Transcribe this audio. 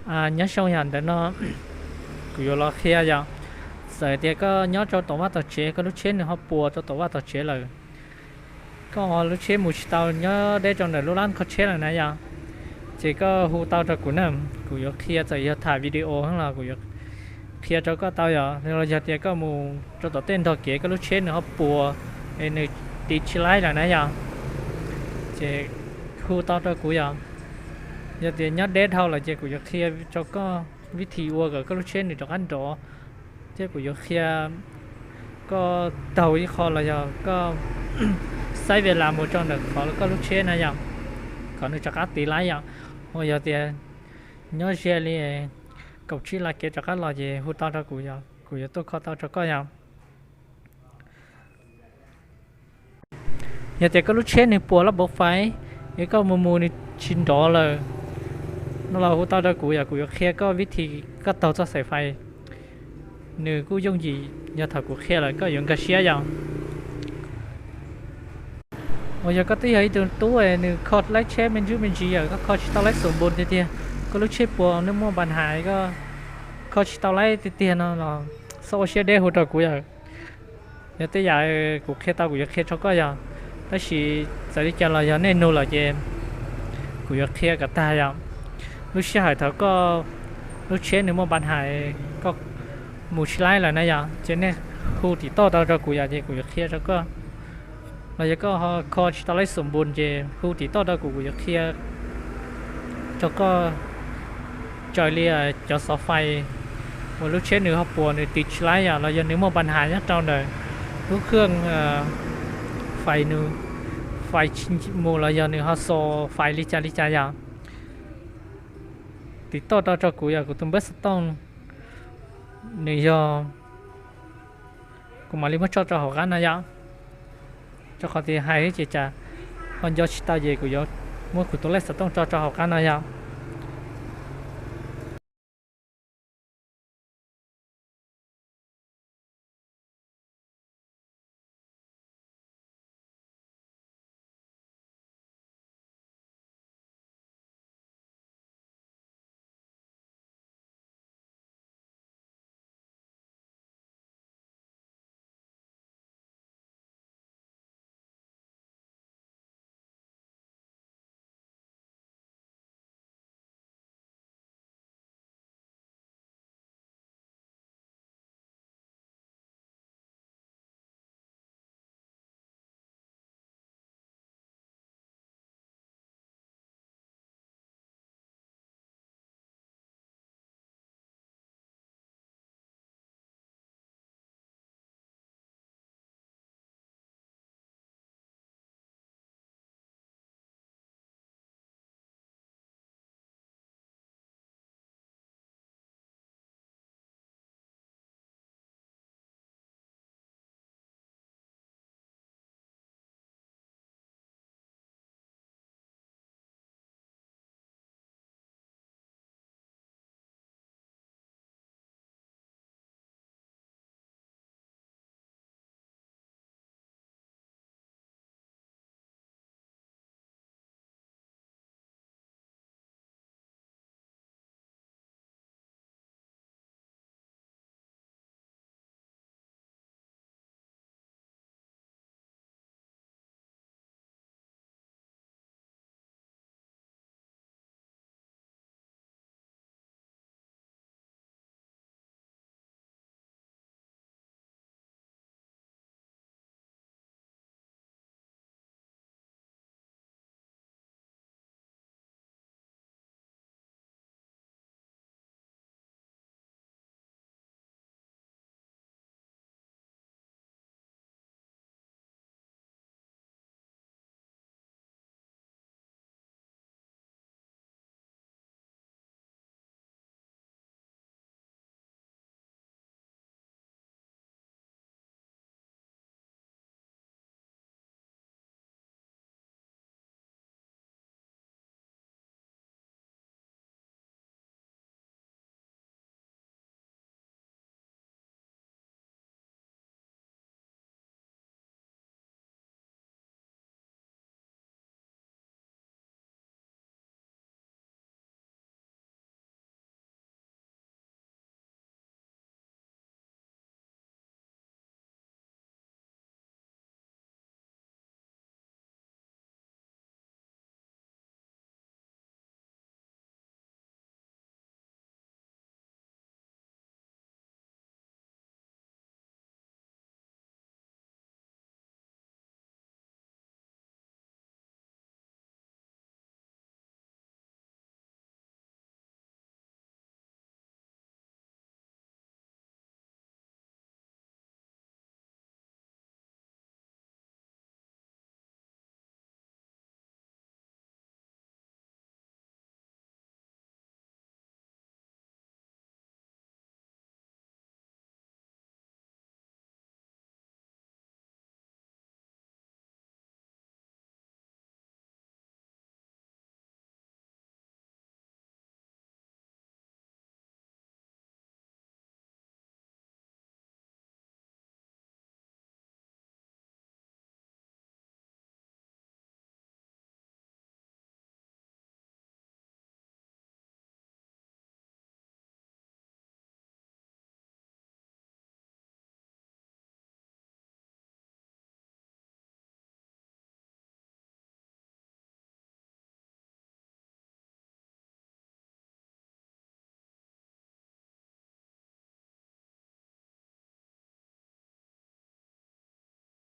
Nyob zoo, yog ntawm no kuv yuav los qhia yom. Txawm tias koj nyob rau tom vaj tom tsev, koj lub tsheb nws ho puas rau tom vaj tom tsev lawm, koj lub tsheb mus tsis tau nyob deb rau ntawm lub lab kho tsheb lawm na yom, ces koj hu tau rau kuv na, kuv yuav qhia. Txawm yog tham video los kuv yuav qhia rau koj tau yom. Los yog tias koj mus rau tom tej ntog kev, koj lub tsheb nws ho puas, nws tiv tsis laib lawm na yom, ces hu tau rau kuv yom. Yog tias nyob deb dhau lawm ces kuv yuav qhia rau koj vib thim ua kom koj lub tsheb nws rov qab nrov, thiab kuv yuav qhia koj taug ib qho los yog koj xaib ve las mus rau ntawm qhov koj lub tsheb na yom, kom nws rov qab tiv laib yom. Uas yog tias nyob ze li kaum tsib las kev rov qab los ces hu tau rau kuv yom, kuv yuav tuaj kho tau rau koj yom. Yog tias koj lub tsheb nws puas lab npauv fais, es koj mus mus nws tsis nrov lawm no los hu tau rau kuv yom, kuv yuav qhia koj vib thim koj taug txoj xaim fais. Nws kuj yooj yim, yog thaum kuv qhia lawm koj yuav nkag siab yom. Uas yog koj twb yog ib tug tub nws kho laib tsheb me ntsis me ntsis yom, koj kho tsis tau laib xum npus tiag tiag, koj lub tsheb puas nws muaj npa hais, koj kho tsis tau laib tiag tiag no los xob ua siab deb hu rau kuv yom. Yog tej yam kuv qhia tau kuv yuav qhia rau koj yom, tab sis txawm li cas los yog nej nug lawm ces kuv yuav qhia kom tag yom. Lub sij hawm thaum koj lub tsheb nws muaj npa hais, koj mus tsis laib lawm na yom, ces nej hu tim toj tau rau kuv yom, ces kuv yuav qhia rau koj. Los yog koj ho kho tsis tau laib xum npus ces hu tim toj rau kuv, kuv yuav qhia rau koj. Raws li cov xov fais uas lub tsheb nws ho puas nws tiv tsis laib yom, los yog nws muaj npa hais nyob rau ntawm lub khwj fais, nws fais tsis mus los yog nws ho xo fais li cas li cas yom, tim toj rau rau kuv yom, kuv tus npawb xov tooj nws yog, kuv mam li muab tso rau hauv qab no yom. Rau qhov tias hais ces cas ho nco tsis tau ces kuv yuav muab kuv tus lej xov tooj tso rau hauv qab no yom.